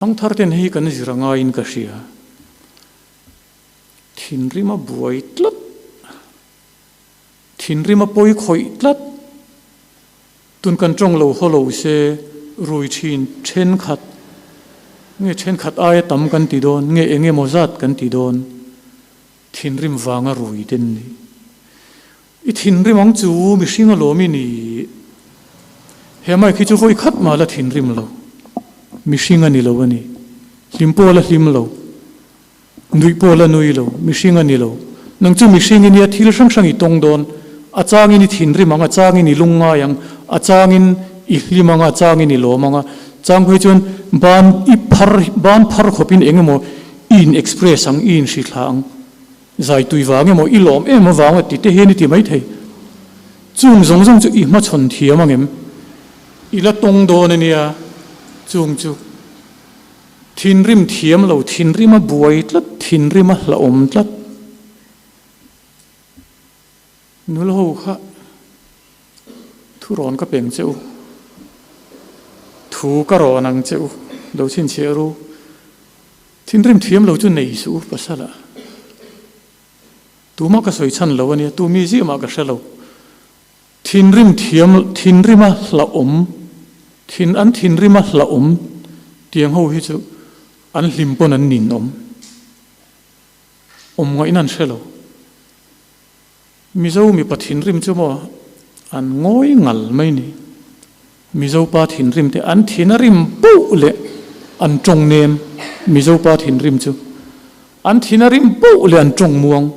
Thangthar ten hei kan zir a ngaiin ka hria. Thinrim a buai tlat. Thinrim a pawi khawih tlat. Tun kan tawng lo haw lo se rui thin thenkhat nge thenkhat aia tam kan ti dawn nge eng emaw zat kan ti dawn. Thinrim vanga rui den ni. I thinrim ang chu mihring alawm i ni. He mai khi chu vawi khat mah la thinrim lo. Mihring a ni lo a ni. Hlim pawh la hlim lo. Nuih pawh la nui lo. Mihring a ni lo. Nang chu mihring i nia thil hrang hrang i tawng dawn. A changin i thinrim ang, a changin i lungngai ang, a changin i hlim ang, a changin i lawm ang a. Chang phei chuan ban i phar, ban phar khawpin eng emaw i in express ang, i inhrithla ang. Zai tui vang emaw, i lawm em avang a ti te hian i ti maithei. Chung zawng zawng chu i hmachhawn thiam ang em? I la tawng dawn a nia, chung chu thinrim thiam lo, thinrim a buai tlat, thinrim a hlauhawm tlat. Nula ho kha thu rawn ka peng che u, thu ka rawn ang che u, lo chhinchhiah ru. Thinrim thiam lo chu nei suh u pasal ah. Tumah ka sawi chhan lo a nia, tu mi ziah mah ka hre lo. Thinrim thiam, thinrima hlauhawm, thin an thinrima hlauhawm tiang ho hi chu an hlim pawn an ninawm. Awm ngaihna an hre lo. Mizo mipa thinrim chu maw an ngawi ngal mai ni. Mizo pa thinrim te an thin a rim poh leh an tawng nem. Mizo pa thinrim chu an thin a rim poh leh an tawng muang.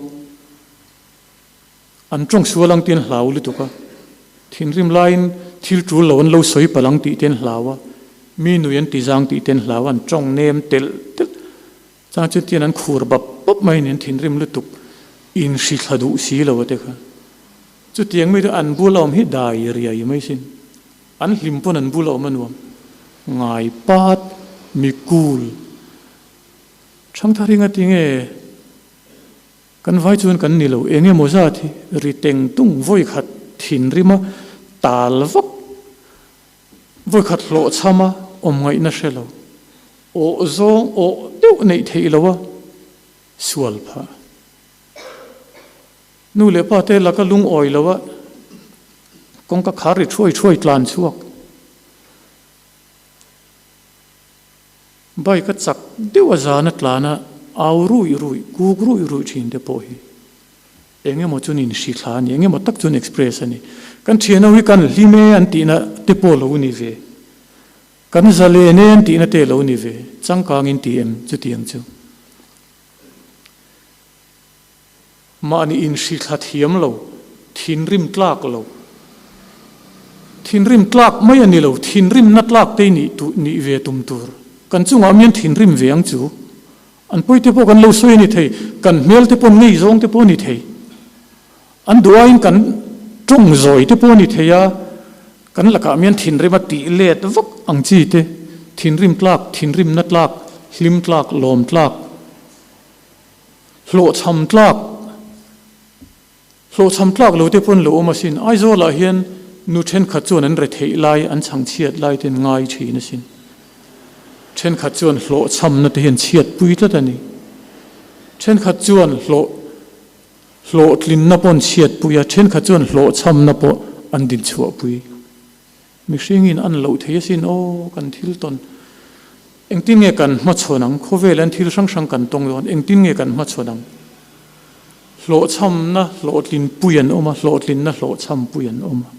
An tawng sual ang tih an hlau lutuk a. Thinrim laiin thil tul lo an lo sawi palh ang tih te an hlau a. Mi nui an ti zang tih te an hlau a, an tawng nem telh telh. Chang chu tian an khur bap bap mai nen thinrim lutuk in hri thla duh si lo a te kha. Chutiang mi chu an bula awm hi dai riai mai sin. An hlim pawn an bula awm a nuam. Ngai pat mi kul. Thangthar hi nga ti nge kan vai chuan kan ni lo eng emaw zat hi ri teng tung vawi khat thinrim a tal vak vawi khat hlawhchham a awm ngaihna hre lo. Awh zawng awh deuh neih theih lo a sual phah. Nu leh pa te laka lungawi lo a kawngka khar ri thuai thuai tlan chhuak. Bike a chak deuh a zan a tlan a au ruih ruih, kuk ruih ruih thin te pawh hi eng emaw chuan in hri thla a ni, eng emaw tak chuan express a ni. Kan thian ho hi kan hlim e an tihna te pawh lo ni ve. Kan zalen e an tihna te lo ni ve, changkangin ti em chutiang chu. Mahni inhrithla thiam lo, thinrim tlak lo. Thinrim tlak mai a ni lo, thinrimna tlak te nih tu nih ve tum tur. Kan chungah mian thinrim ve ang chu. An pawi te pawh kan lo sawi a ni thei, kan hmel te pawh ngei zawng te pawh a ni thei. An duh aiin kan tawng zawi te pawh a ni thei a, kan lakah mian thinrim a tih let vak ang chi te, thinrim tlak, thinrimna tlak, hlim tlak, lawm tlak, hlawhchham tlak, hlawhchham tlak lo te pawh an lo awm asin. Aizawlah hian nu thenkhat chuan an retheih lai, an chhangchhiat lai te an ngai thin asin. Thenkhat chuan hlawhchhamna te hian chhiatpui tlat a ni. Thenkhat chuan hlawh. Hlawhtlinna pawh an chhiatpui a, thenkhat chuan hlawhchhamna pawh an dinchhuahpui. Mihringin an loh thei asin aw, kan thil tawn. Engtin nge kan hmachhawn ang? Khawvel an thil hrang hrang kan tawng dawn, engtin nge kan hmachhawn ang? Hlawhchhamna hlawhtlinpui an awm a, hlawhtlinna hlawhchhampui an awm a.